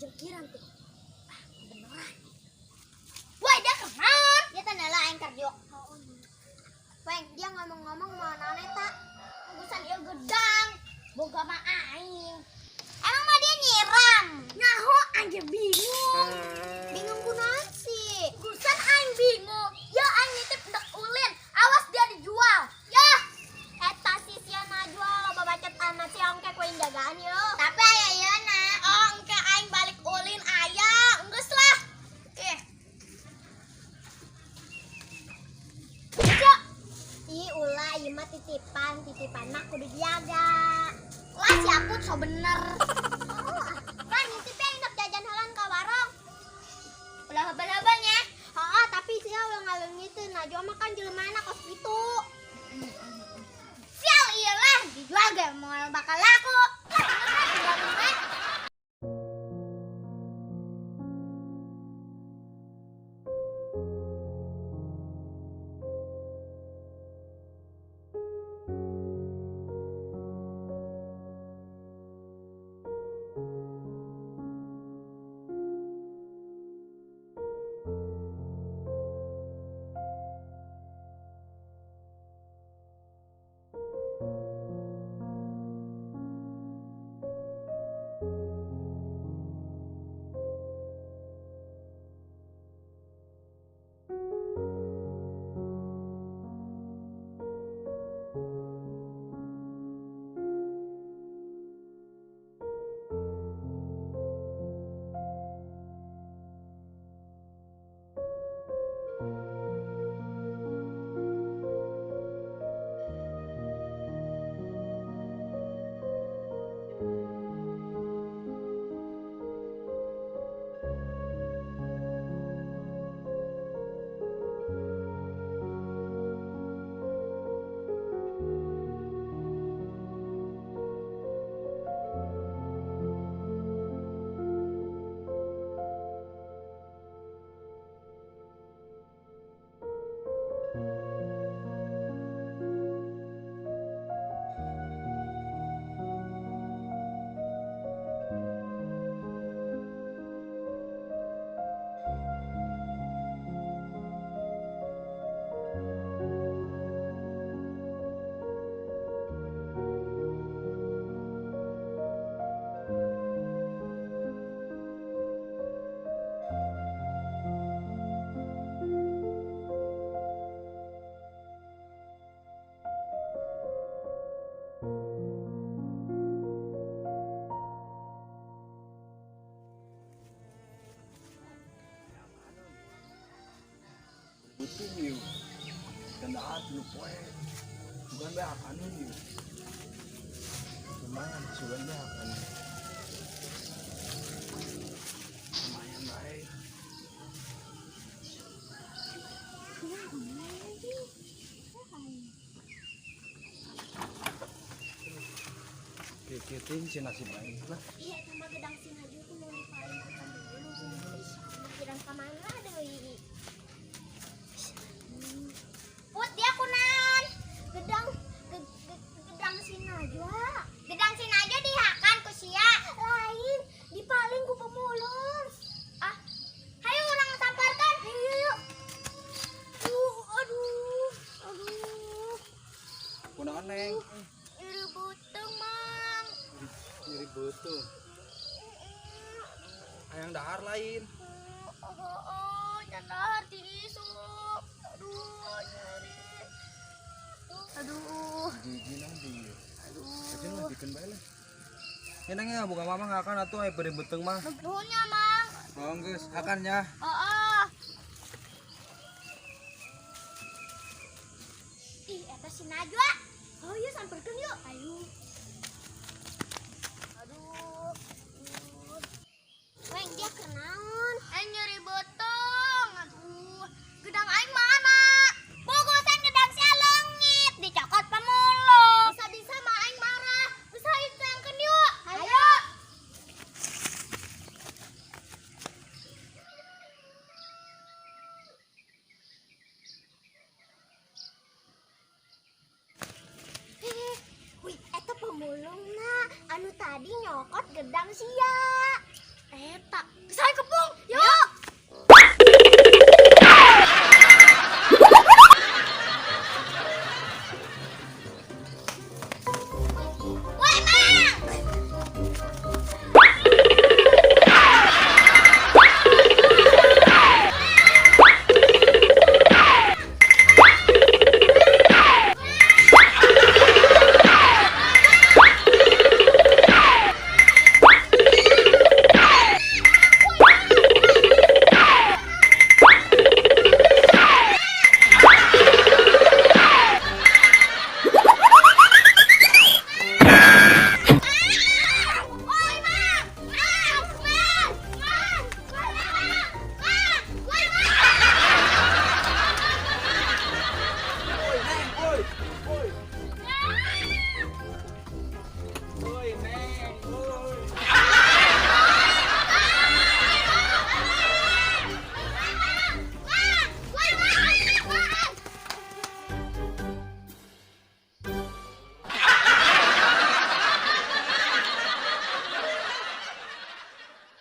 Jengkiran tuh. Ah, beneran. Woi, dia keren. Dia tanda lah aing kerja. Weng, dia ngomong-ngomong mau naon eta? Urusan ieu gedang. Boga mah aing. Emang mah dia nyiram. Nyaho aing bingung. Bingung kunaon sih? Urusan aing bingung. Ya aing nitip ndek ulin. Awas dia dijual. Yah, eta si sia Najwa loba bacot amat sih ongke ku aing jagaan yo. Tapi aya ieu na. Oh, engke aing balik ulin aya. Enggeus lah. Eh. Cok. Ih, ulah ieu mah titipan, titipan mah kudu dijaga. Lah si aku so bener. Oh, kan nitip ya indok jajan heula ka warung. Ulah haba-habanya. Heeh, tapi sia ulah ngaleungiteun Najwa mah kan jelemana kos kitu. Sial iyalah dijual ge moal bakal laku. Beuteung ieu. Dan dahar tilu poe. Sugan bae hakaneun ieu. Lumayan sugan bae hakaneun. Lumayan bae. Kieu teh si nasib aing lah. Iya, tambah gedang si Najwa tuh mau dipaling ku pemulung. Pikiran ka mana deui? Put dia kunan. Gedang gedang si Najwa. Gedang si Najwa dihakan ku sia. Lain dipaling ku pemulung. Ah, hayu urang samparkan. Ayo yuk. Aduh, aduh. Kunaon Neng? Nyeri beuteung, Mang. Nyeri beuteung. Hayang dahar lain. Oh, nyandar diisup. Aduh, nyeri. Aduh. Jiji nanti. Aduh. Aja lah bikin bae lah. Ya Neng ya, buka mama ngakan atuh aya beri beuteung mah. Nuhun nya, Mang. Oh geus, hakan nya. Oh. Ih, eta si Najwa. Oh iya, samperkeun yuk. Ayo. Aduh. Aduh. Weng, dia kenaon? Aing nyeri beuteung. Aduh, gedang aing mana? Bogosan gedang sia leungit dicokot pemulung. Bisa-bisa mah aing marah. Geus hayu tangkeun yuk. Ayo. Wih, eta pemulungna anu tadi nyokot gedang sia. Eta, saya keburu.